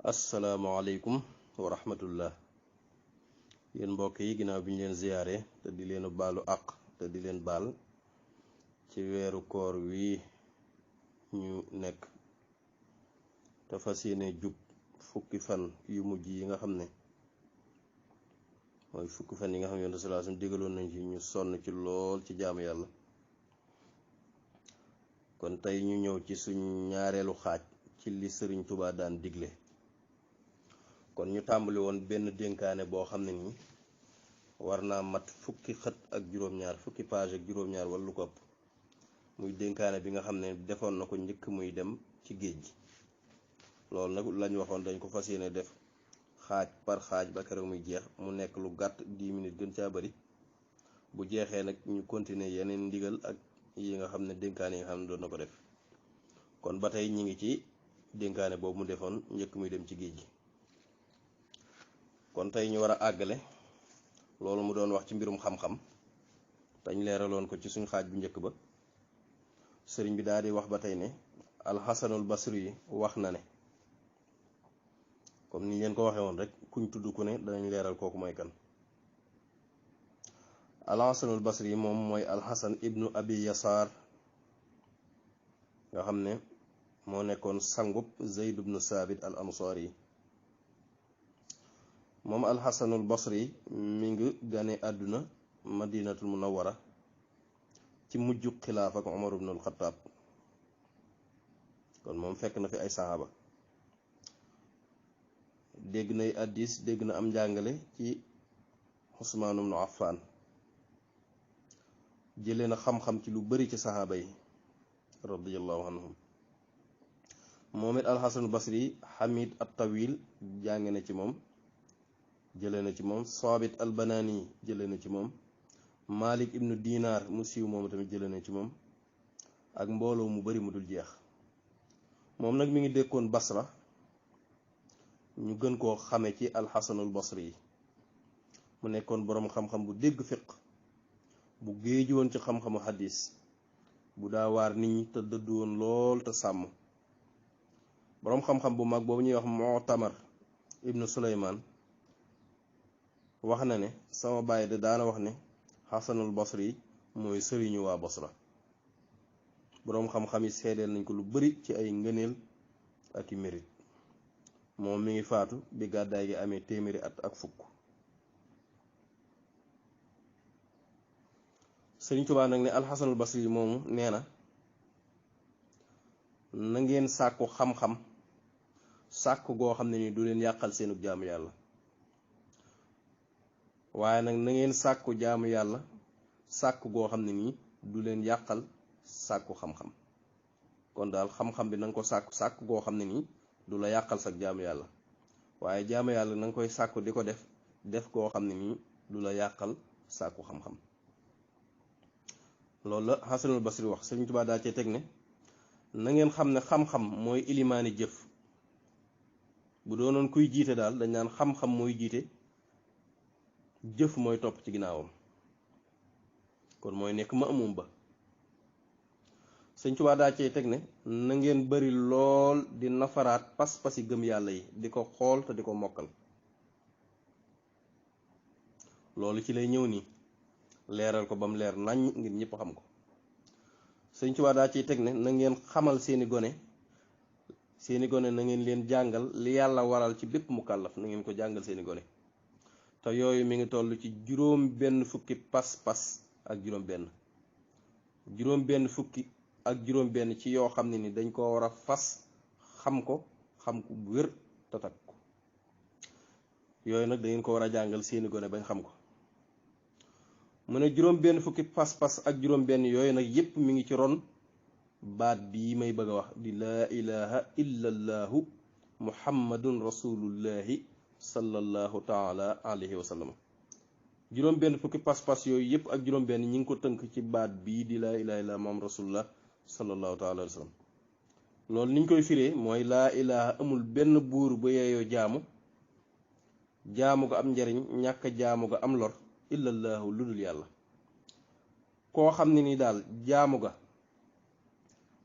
asalaamaaleykum wa rahmatullah yéen mbokk yi ginnaaw bi ñu leen ziyaare te di leen baalu àq te di leen baal ci weeru koor wi ñu nekk te fas yéene jub fukki fan yu mujj yi nga xam ne mooy fukki fan yi nga xam ne Yonent sallallahu alayhi wasallam digaloon nañ ci ñu sonn ci lool ci jaamu yàlla. kon tey ñu ñëw ci suñ ñaareelu xaaj ci li Sëriñ Tuubaa daan digle. kon ñu tàmbali woon benn dénkaane boo xam ne nii war naa mat fukki xët ak juróom-ñaar fukki page ak juróom-ñaar wala lu ko ëpp muy dénkaane bi nga xam ne defoon na ko njëkk muy dem ci géej gi. loolu nag lañ waxoon dañ ko fas yéene def xaaj par xaaj ba keroog muy jeex mu nekk lu gàtt 10 minutes gën caa bari bu jeexee nag ñu continuer yeneen ndigal ak yi nga xam ne dénkaane yi nga xam ne doon na ko def. kon ba tey ñi ngi ci dénkaane boobu mu defoon njëkk muy dem ci géej gi. kon tey ñu war a àggale loolu mu doon wax ci mbirum xam-xam dañ leeraloon ko ci suñu xaaj bu njëkk ba. sëriñ bi daal di wax ba tey ne alxasanul basri yi wax na ne comme ni leen ko waxee woon rek kuñ tudd ku ne danañ leeral kooku mooy kan. alxasanul basri yi moom mooy alxasan ibnu abi yasaar nga xam ne moo nekkoon sangub zeyd ibnu saabit al ansaari yi. moom alxasanul basri mi ngi gane àdduna madinatul munawwara ci mujju xilaaf ak umar ibnul xataab. kon moom fekk na fi ay saxaaba, dégg nay addis, dégg na am njàngale ci usmaan ibnu affan, jëlee na xam-xam ci lu bari ci saxaaba yi radiyallahu anhum. moom it alxasanul basri xamid at tawil jàng na ci moom, jëlee na ci moom saabit al banaani jëlee na ci moom, malik ibnu dinar mu siiw moom tamit jëlee na ci moom, ak mbooloo mu bari mu dul jeex. moom nag mi ngi dëkkoon basra, ñu gën koo xame ci alxasanul basri yi. mu nekkoon boroom xam-xam bu dégg fiq, bu géeju woon ci xam-xamu xadis, bu daa waar nit ñi te dëddu woon lool te sàmm. boroom xam-xam bu mag boobu ñuy wax Mu'tamar ibnu Suleymaan wax na ne sama baay de daana wax ne xasanul basri mooy sëriñu waa basra. boroom xam-xam yi seedeel nañ ko lu bari ci ay ngëneel ak i mérite. moom mi ngi faatu bi gàddaay gi amee téeméeri at ak fukk. Sëriñ Tuubaa nag ne alxasanul basri moomu nee na ngeen sàkku xam-xam sàkk goo xam ne ni du leen yàqal seenu jaamu yàlla, waaye nag na ngeen sàkku jaamu yàlla sàkk goo xam ne nii du leen yàqal sàkku xam-xam. kon daal xam-xam bi na nga ko sàkk goo xam ne nii du la yàqal sa jaamu yàlla, waaye jaamu yàlla na nga koy sàkku di ko def goo xam ne nii du la yàqal sàkku xam-xam. loolu la Xasanul Basri wax. Sëriñ Tuubaa daa cee teg ne na ngeen xam ne xam-xam mooy ilimaani jëf. bu doonoon kuy jiite daal dañ naan xam-xam mooy jiite, jëf mooy topp ci ginnaawam, kon mooy nekk maamum ba. Sëñ Tuubaa daa cee teg ne na ngeen bari lool di nafaraat pas-pasi gëm yàlla yi, di ko xool te di ko mokkal. loolu ci lay ñëw nii leeral ko ba mu leer naññ ngir ñëpp xam ko. Sëñ Tuubaa daa ciy teg ne na ngeen xamal seeni gone na ngeen leen jàngal li yàlla waral ci bépp mukallaf, na ngeen ko jàngal seeni gone. te yooyu mi ngi toll ci juróom benn fukki pas-pas ak juróom benn fukki ak juróom benn ci yoo xam ne ni dañ ko war a fas xam ko bu wér te takk ko. yooyu nag da ngeen ko war a jàngal seeni gone bañ xam ko. mu ne juróom benn fukki pas-pas ak juróom benn yooyu nag yépp mi ngi ci ron baat bii may bëgg a wax di laa ilaha illa allahu muhammadun rasulullahi sallallahu taala alayhi wa sallam. juróom benn fukki pas-pas yooyu yépp ak juróom benn ñi ngi ko tënk ci baat bii di laa ilaha illa muhammad rasulullah sallallahu taala alayhi wa sallam. loolu niñ koy firee mooy laa ilaha amul benn buur bu yeeyoo jaamu ga am njariñ ñàkk jaamu ga am lor illallahu lu dul yàlla. koo xam ne ni daal jaamu ga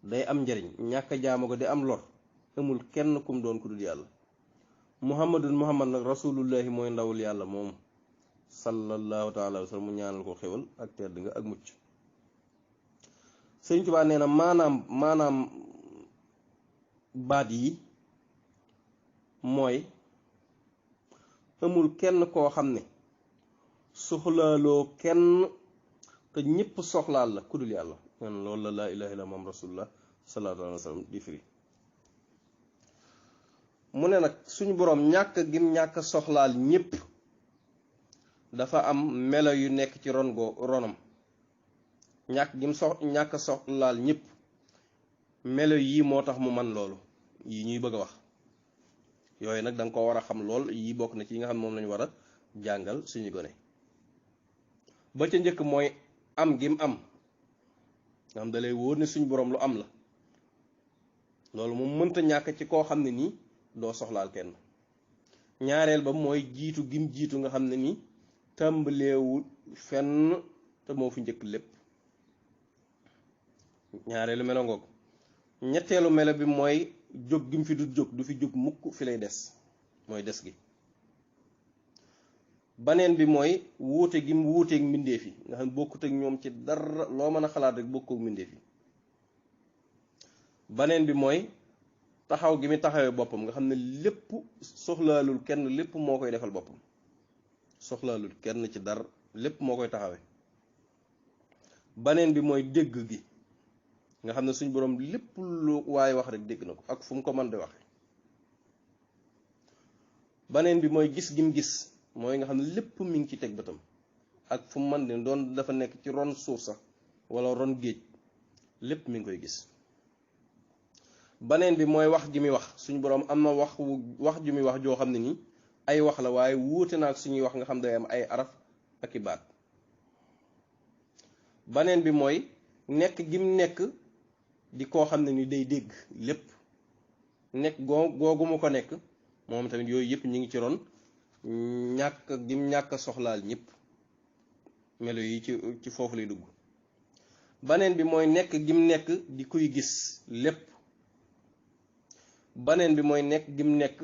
day am njariñ ñàkk jaamu ga di am lor amul kenn kum doon ku dul yàlla. muhammadun muhammad nag rasulullahi mooy ndawul yàlla moom sallallahu taala wa sallam mu ñaanal ko xéwal ak tedd nga ak mucc. Sëriñ Tuubaa nee na maanaam baat yi mooy amul kenn koo xam ne soxlaaloo kenn te ñëpp soxlaal la ku dul yàlla. loolu la laa ilaaha illa moom rasulullah sallallahu alayhi wa sallam di firi. mu ne nag suñu boroom ñàkk gim ñàkk soxlaal ñëpp dafa am melo yu nekk ci ronam ñàkk soxlaal ñëpp melo yii moo tax mu man loolu yi ñuy bëgg a wax yooyu nag da nga ko war a xam lool yi bokk na ci yi nga xam moom lañu war a jàngal suñu gone. ba ca njëkk mooy am gim am nga xam da lay wóor ne suñu boroom lu am la loolu moom mënta ñàkk ci koo xam ne nii doo soxlaal kenn. ñaareel ba mooy jiitu gim jiitu nga xam ne nii tàmbaleewul fenn te moo fi njëkk lépp. ñaareelu melo ngoog. ñetteelu melo bi mooy jóg gim fi du fi jóg mukk fi lay des mooy des gi. baneen bi mooy wuute gim wuuteeg mbindeef yi nga xam ne bokkut ak ñoom ci dara loo mën a xalaat rek bokkut ak mbindeef yi. baneen bi mooy taxaw gi mi taxawee boppam nga xam ne lépp soxlaalul kenn lépp moo koy defal boppam soxlaalul kenn ci dara lépp moo koy taxawee. baneen bi mooy dégg gi nga xam ne suñ boroom lépp lu waaye wax rek dégg na ko ak fu mu ko mën di waxe. baneen bi mooy gis gim gis mooy nga xam ne lépp mi ngi ci teg bëtam ak fu mu mën di doon dafa nekk ci ron suuf sax wala ron géej lépp mi ngi koy gis. baneen bi mooy wax ji muy wax suñu boroom am na wax ju muy wax joo xam ne nii ay wax la waaye wuute na ak suñuy wax nga xam day am ay araf ak i baat. baneen bi mooy nekk gim nekk di koo xam ne ni day dégg lépp nekk googu mu ko nekk moom tamit yooyu yëpp ñu ngi ci ron ñàkk soxlaal ñëpp melo yi ci foofu lay dugg. baneen bi mooy nekk gim nekk di kuy gis lépp. baneen bi mooy nekk gim nekk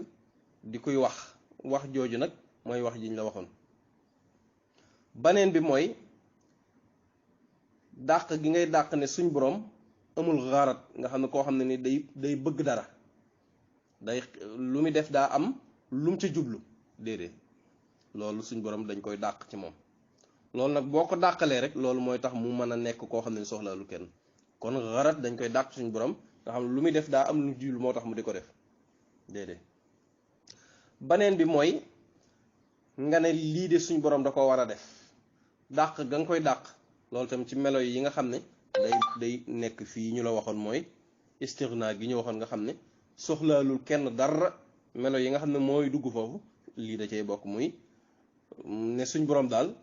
di kuy wax jooju nag mooy wax jiñ la waxoon. baneen bi mooy dàq gi ngay dàq ne suñ boroom amul xaarat nga xam ne koo xam ne ni day bëgg dara day lu muy def daa am lum ca jublu déedéet loolu suñ boroom dañ koy dàq ci moom. loolu nag boo ko dàqalee rek loolu mooy tax mu mën a nekk koo xam ne soxla lu kenn kon xaarat dañ koy dàq suñ boroom nga xam ne lu muy def daa am lu jublu moo tax mu di ko def déedéet. baneen bi mooy nga ne lii de suñ boroom da ko war a def dàq ga nga koy dàq loolu tam ci melo yi nga xam ne day nekk fii ñu la waxoon mooy istighnaa gi ñu waxoon nga xam ne soxlaalul kenn dara melo yi nga xam ne mooy dugg foofu lii da cay bokk muy ne suñ boroom daal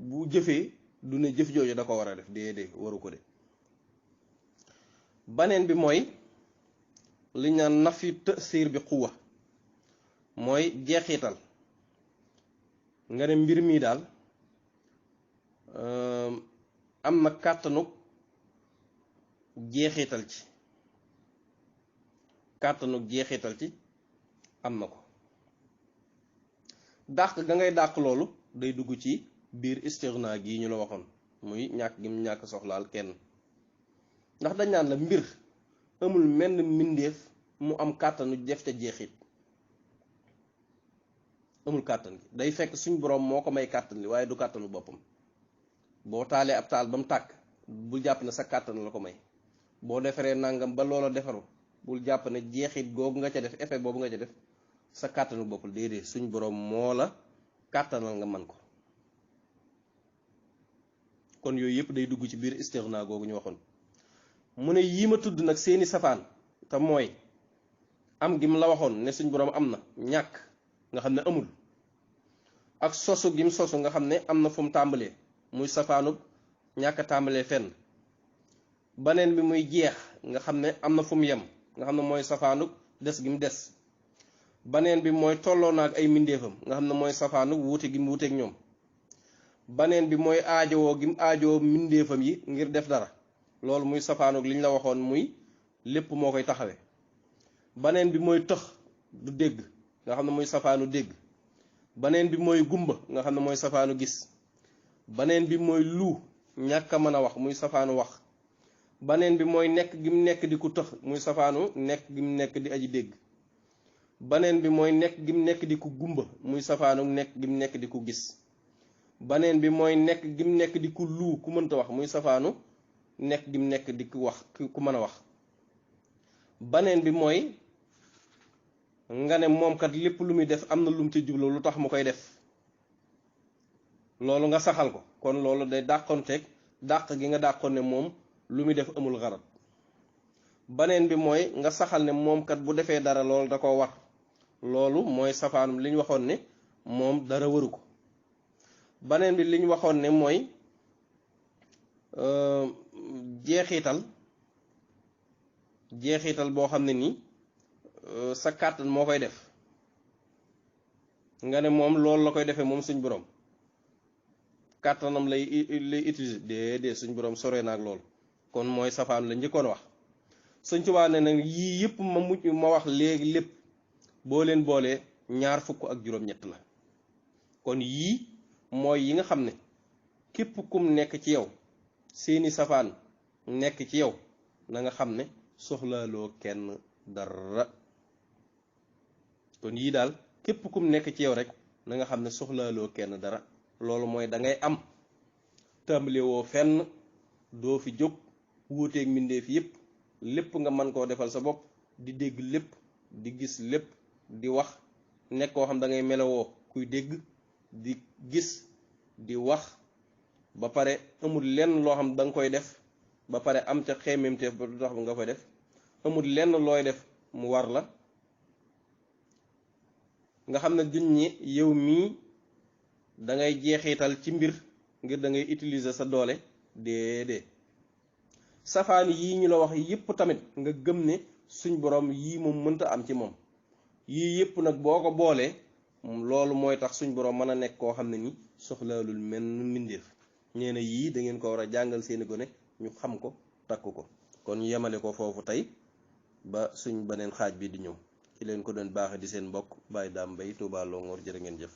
bu jëfee du ne jëf jooju da ko war a def déedéet waru ko de. baneen bi mooy li ñu naan nafi ta'siir bi quwwa mooy jeexital nga ne mbir mii daal am na kàttanu jeexital ci am na ko. dàq ga ngay dàq loolu day dugg ci biir istighnaa gi ñu la waxoon muy ñàkk gi mu ñàkk soxlaal kenn ndax dañ naan la mbir amul menn mbindeef mu am kàttanu def te jeexit amul kàttan gi day fekk suñ boroom moo ko may kàttan li waaye du kàttanu boppam. boo taalee ab taal ba mu tàkk bul jàpp ne sa kàttan la ko may boo defaree nangam ba loola defaru bul jàpp ne jeexit googu nga ca def effet boobu nga ca def sa kàttanu boppul déedéet suñ boroom moo la kàttanal nga man ko. kon yooyu yëpp day dugg ci biir istighnaa googu ñu waxoon. mu ne yii ma tudd nag seeni safaan te mooy am gi mu la waxoon ne suñ boroom am na ñàkk nga xam ne amul ak sosu gi mu sosu nga xam ne am na fu mu tàmbalee muy safaanub ñàkk a tàmbalee fenn. baneen bi muy jeex nga xam ne am na fu mu yem nga xam ne mooy safaanub des gi mu des. baneen bi mooy tolloo na ak ay mbindeefam nga xam ne mooy safaanub wuute gi mu wuuteeg ñoom. baneen bi mooy aajowoo gi mu aajowoo mbindeefam yi ngir def dara loolu muy safaanub li ñu la waxoon muy lépp moo koy taxawee. baneen bi mooy tëx du dégg nga xam ne mooy safaanu dégg. baneen bi mooy gumba nga xam ne mooy safaanu gis. baneen bi mooy lu ñàkk a mën a wax muy safaanu wax. baneen bi mooy nekk gi mu nekk di ku tëx muy safaanu nekk gi mu nekk di aji dégg. baneen bi mooy nekk gi mu nekk di ku gumba muy safaanu nekk gi mu nekk di ku gis. baneen bi mooy nekk gi mu nekk di ku lu ku mënta wax muy safaanu nekk gi mu nekk di ku wax ku mën a wax. baneen bi mooy nga ne moom kat lépp lu muy def am na lu mu ci jublu lu tax mu koy def loolu nga saxal ko kon loolu day dàqonteeg dàq gi nga dàqoon ne moom lu muy def amul xarat. baneen bi mooy nga saxal ne moom kat bu defee dara loolu da ko war loolu mooy safaanum li ñu waxoon ne moom dara waru ko. baneen bi li ñu waxoon ne mooy jeexital boo xam ne nii sa kàttan moo koy def nga ne moom loolu la koy defee moom suñ borom kàttanam lay utiliser déedéet suñ borom sore na ak loolu kon mooy safaan la njëkkoon wax. Sëñ Tuubaa ne nag yii yëpp ma wax léegi lépp boo leen boolee 26 la kon yii mooy yi nga xam ne képp kum nekk ci yow seeni safaan nekk ci yow na nga xam ne soxlaaloo kenn dara. kon yii daal képp kum nekk ci yow rek na nga xam ne soxlaaloo kenn dara loolu mooy da ngay am tàmbale woo fenn doo fi jóg wuuteeg mbindeef yépp lépp nga mën koo defal sa bopp di dégg lépp di gis lépp di wax nekk koo xam da ngay melowoo kuy dégg di gis di wax ba pare amul lenn loo xam da nga koy def ba pare am ca xeememteef ba du tax nga koy def amul lenn looy def mu war la nga xam ne duñ ñi yow mii da ngay jeexital ci mbir ngir da ngay utiliser sa doole déedéet safaan yii ñu la wax yépp tamit nga gëm ne suñ borom yii moom mënta am ci moom yii yépp nag boo ko boolee loolu mooy tax suñ borom mën a nekk koo xam ne ni soxlaalul menn mbindeef nee na yii da ngeen ko war a jàngal seeni gone ñu xam ko takk ko kon ñu yemale ko foofu tey ba suñ beneen xaaj bi di ñëw ki leen ko doon baaxe di seen mbokk Baye Dame Mbaye Touba Longhor jërë ngeen jëf